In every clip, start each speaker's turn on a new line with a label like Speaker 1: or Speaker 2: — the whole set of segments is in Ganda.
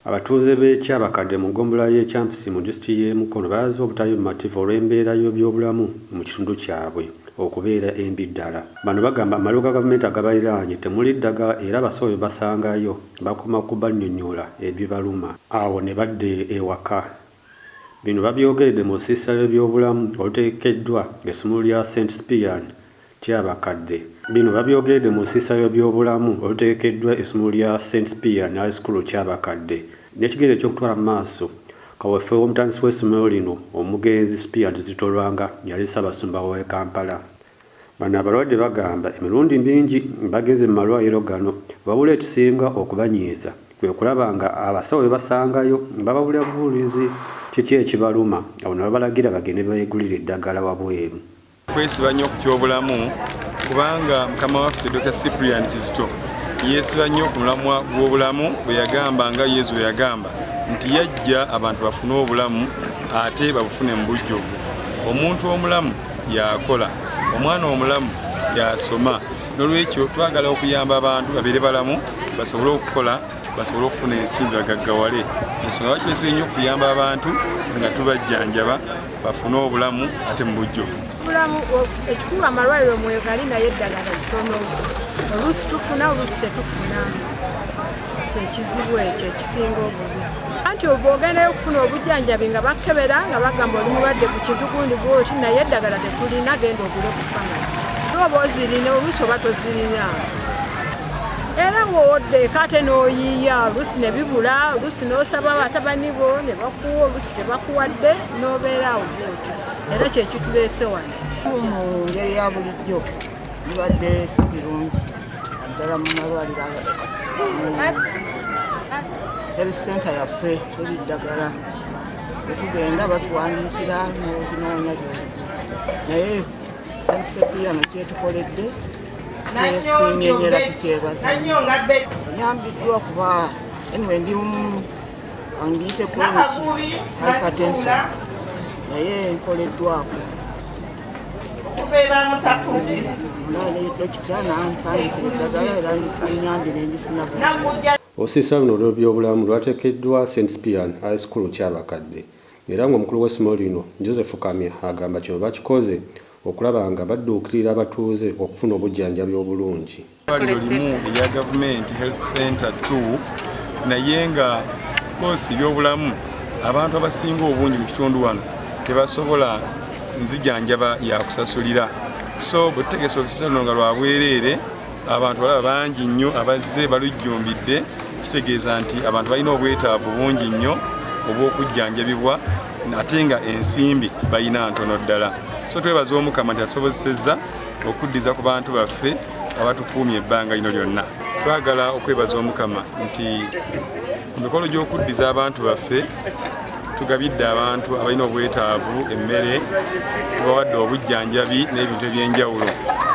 Speaker 1: Abatuuze b'e Kyabakadde mu ggombolola y'e Kyampisi mu disitulikiti y'e Mukono balaze obutali bumativu olw'embeera y'ebyobulamu mu kitundu kyabwe okubeera embi ddala. Bano bagamba amalwaliro ga gavumenti agabaliraanye temuli ddagala era abasawo be basangayo bakoma kubannyonnyola ebibaluma awo ne badda ewaka. Bino babyogeredde mu lusiisira lw'ebyobulamu olutegekeddwa essomero lya St Cyprian Kyabakadde. Bino babyogeredde mu lusiisira lw'ebyobulamu olutegekeddwa essomero lya St Cyprian High School Kyabakadde n'ekigendererwa eky'okutwala mu maaso kaweefube w'omutandisi w'essomero lino omugenzi Cyprian Kizito Lwanga eyali Ssaabasumba w'e Kampala. Bano abalwadde bagamba emirundi mingi bagenze mu malwaliro gano wabula ekisinga okubanyiiza kwe kulaba nga abasawo be basangayo bababuulira bubuulizi kiki ekibaluma awo ne babalagira bagende beegulire eddagala wabweru.
Speaker 2: Kwesiba nnyo ku kyobulamu kubanga mukama waffe Dr. Cyprian Kizito yeesiba nnyo ku mulamwa gw'obulamu bwe yagamba nga Yesu bwe yagamba nti yajja abantu bafune obulamu ate babufune mu bujjuvu. Omuntu omulamu yakola, omwana omulamu yasoma. N'olwekyo twagala okuyamba abantu babeere balamu basobole okukola basobole okufuna ensimbi bagaggawale. Ensonga lwaki twesibye nnyo okuyamba abantu nga tubajjanjaba bafune obulamu ate mu bujjuvu.
Speaker 3: Obulamu ekikulu amalwaliro mwegali naye eddagala litono, oluusi tufuna oluusi tetufuna, kyekizibu ekyo ekisinga obubi. Anti bw'ogendayo okufuna obujjanjabi nga bakebera nga bagamba oli mulwadde ku kintu gundi bwoti naye eddagala tetulina, genda ogule ku famasi. Oba ozirina oluusi oba tozirina, era bw'odda eka ate n'oyiiya oluusi ne bibula, oluusi n'osaba batabani bo ne bakuwa, oluusi tebakuwadde n'obeera awo bw'otyo, era kyekituleese wano.
Speaker 4: Mu ngeri ya bulijjo bibadde si birungi naddala mu malwaliro health center yaffe teri ddagala, bwetugenda batuwandiikira n'oginoonya gy'oli, naye St Cyprian kyetukoledde twesiimye nnyo era tukyebaza. Nyambiddwa kuba anyway ndi ngiyite chronic hypertension naye nkoleddwako dokita nampandiikira eddagala era nyambye nendifuna bulungi.
Speaker 1: Olusiisira luno olw'ebyobulamu lwateekeddwa St Cyprian High School Kyabakadde era ng'omukulu w'essomero lino Joseph Kamya agamba kino bakikoze okulaba nga badduukirira abatuuze okufuna obujjanjabi obulungi.
Speaker 2: Eddwaliro limu erya gavumenti Health Center 2 naye nga of course ebyobulamu abantu abasinga obungi mu kitundu wano tebasobola nzijanjaba yakusasulira, so bwe tutegese olusiisira luno nga lwa bwereere abantu balaba bangi nnyo abazze balujjumbidde, kitegeeza nti abantu balina obwetaavu bungi nnyo obw'okujjanjabibwa ate nga ensimbi balina ntono ddala. So twebaza Omukama nti atusobozesezza okuddiza ku bantu baffe abatukuumye ebbanga lino lyonna. Twagala okwebaza Omukama nti ku mikolo gy'okuddiza abantu baffe tugabidde abantu abalina obwetaavu emmere, tubawadde obujjanjabi n'ebintu eby'enjawulo.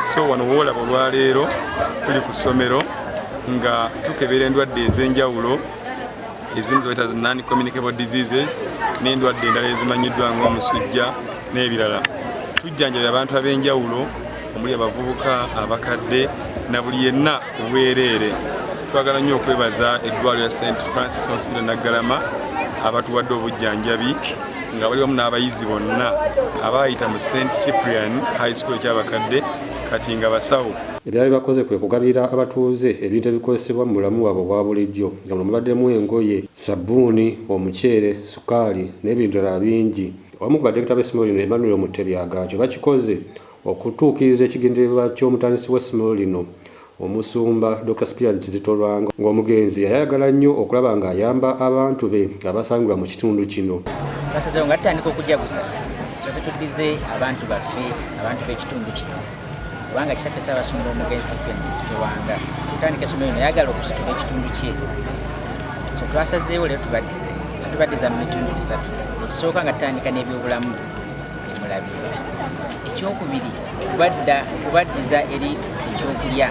Speaker 2: So wano woolaba olwaleero tuli ku ssomero nga tukebera endwadde ez'enjawulo ezimu zebayita non-communicable diseases n'endwadde endala ezimanyiddwa ng'omusujja n'ebirala. Tujjanjabye abantu ab'enjawulo omuli abavubuka, abakadde na buli yenna ku bwereere. Twagala nnyo okwebaza eddwaliro lya St Francis Hospital Naggalama abatuwadde obujjanjabi nga bali wamu n'abayizi bonna abaayita mu St Cyprian High School ekyabakadde kati nga basawo.
Speaker 1: Ebirala bye bakoze kwe kugabira abatuuze ebintu ebikozesebwa mu bulamu bwabwe obwa bulijjo nga muno mubaddemu engoye, ssabbuuni, omuceere, ssukaali n'ebintu ebirala bingi. Omu ku badirekita b'essomero lino Emmanuel Mutebi agamba kino bakikoze okutuukiriza ekigendererwa ky'omutandisi w'essomero lino omusumba Dokita Cyprian Kizito Lwanga ng'omugenzi yali ayagala nnyo okulaba ng'ayamba abantu be abasangibwa mu kitundu kino.
Speaker 5: Twasazeewo nga tutandika okujaguza tusooke tuddize abantu baffe, abantu b'ekitundu kino, kubanga Kisaffe Ssaabasumba omugenzi Cyprian Kizito Lwanga okutandika essomero lino yayagala okusitula ekitundu kye. So twasazeewo leero tubaddize, nga tubaddiza mu bitundu bisatu. Ekisooka nga tutandika n'ebyobulamu emulabye, ekyokubiri kubaddiza eri ekyokulya,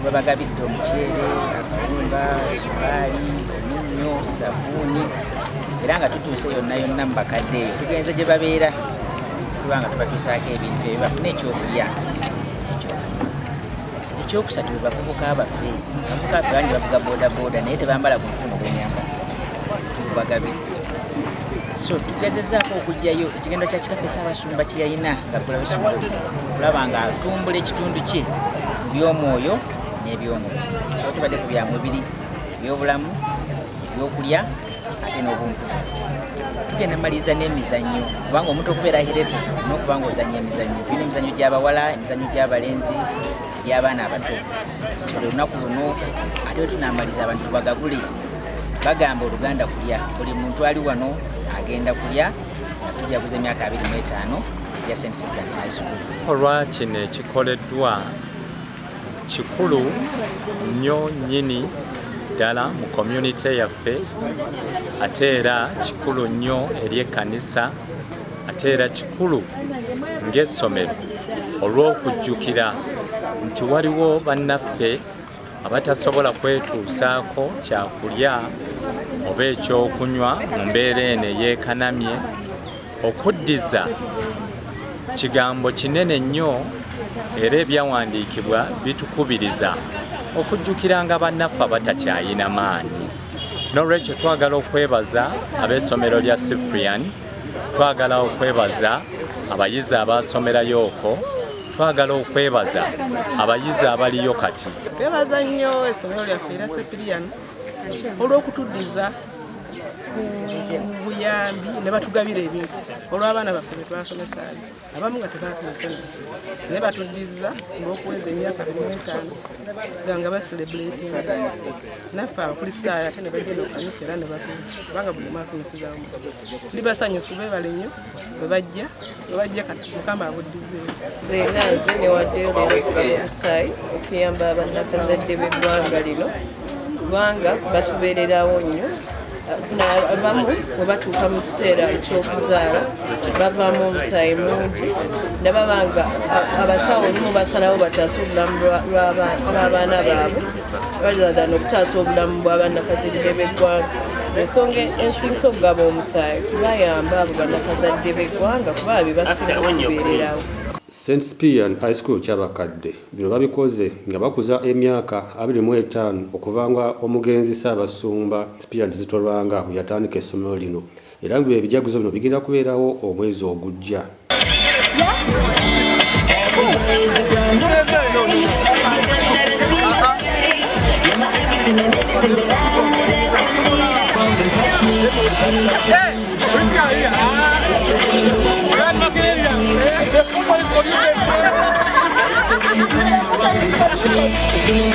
Speaker 5: babagabidde omuceere, akawunga, sukaali, omunnyo, sabbuuni, era nga tutuuse yonna yonna mu bakadde eyo tugenze gye babeera tuba nga tubatuusaako ebintu ebyo bafune ekyokulya. Ekyokusatu be bavubuka baffe, abavubuka baffe bangi bavuga boodabooda naye tebambala buntu buno bwenyambala. Tubagabidde. So tugezezaako okuggyayo ekigendo kya kitaffe Ssaabasumba kye yalina nga ggulawo essomero lino, okulaba nga atumbula ekitundu kye mu by'omwoyo n'ebyomubiri. So tubadde ku bya mubiri, ebyobulamu, ebyokulya ate n'obuntu. Tugenda maliriza n'emizannyo, kubanga omuntu okubeera healthy n'okuba nga ozannya emizannyo. Tulina emizannyo gy'abawala, emizannyo gy'abalenzi, egy'abaana abato. So olunaku luno ate bwe tunaamaliza abantu tubagabule. Bagamba oluganda kulya, buli muntu ali wano agenda kulya nga tujaguza emyaka 25 egya St Cyprian High School.
Speaker 6: Olwa kino ekikoleddwa kikulu nnyo nnyini ddala mu community yaffe, ate era kikulu nnyo eri ekkanisa, ate era kikulu ng'essomero olw'okujjukira nti waliwo bannaffe abatasobola kwetuusaako kyakulya oba ekyokunywa mu mbeera eno eyeekanamye. Okuddiza kigambo kinene nnyo, era ebyawandiikibwa bitukubiriza okujjukiranga bannaffe abatakyayina maanyi. N'olwekyo twagala okwebaza ab'essomero lya Cyprian, twagala okwebaza abayizi abasomerayo okwo, twagala okwebaza abayizi abaliyo kati.
Speaker 7: Twebaza nnyo essomero lyaffe era Cyprian olw'okutuddiza ku buyambi ne batugabira ebintu olw'abaana baffe be twasomesaayo, abamu nga tebasomesa naye batuddiza olw'okuweza emyaka 25 nga bacelebratinga naffe abakristaayo, ate ne bagenda okukanisa era ne batuula, kubanga buli omu asomesezaamu. Ndi basanyufu, beebale nnyo bwe bajja kati Mukama abuddizeeyo.
Speaker 8: Nze nga nze newaddeyo leero okugaba omusaayi okuyamba bannakazadde b'eggwanga lino, kubanga batubeererawo nnyo. Abamu bwe batuuka mu kiseera ekyokuzaala bavaamu omusaayi mungi, nababa nga abasawo olumu basalawo bataase obulamu bw'abaana baabwe rather than okutaasa obulamu bw'abannakazadde b'eggwanga. Ensonga ensingisa okugaba omusaayi kubayamba abo bannakazadde b'eggwanga, kuba be basinga okubeererawo.
Speaker 1: St Cyprian High School Kyabakadde bino babikoze nga bakuza emyaka 25 okuva nga omugenzi Ssaabasumba Cyprian Kizito Lwanga bwe yatandika essomero lino, era nga ebijaguzo bino bigenda kubeerawo omwezi ogujja.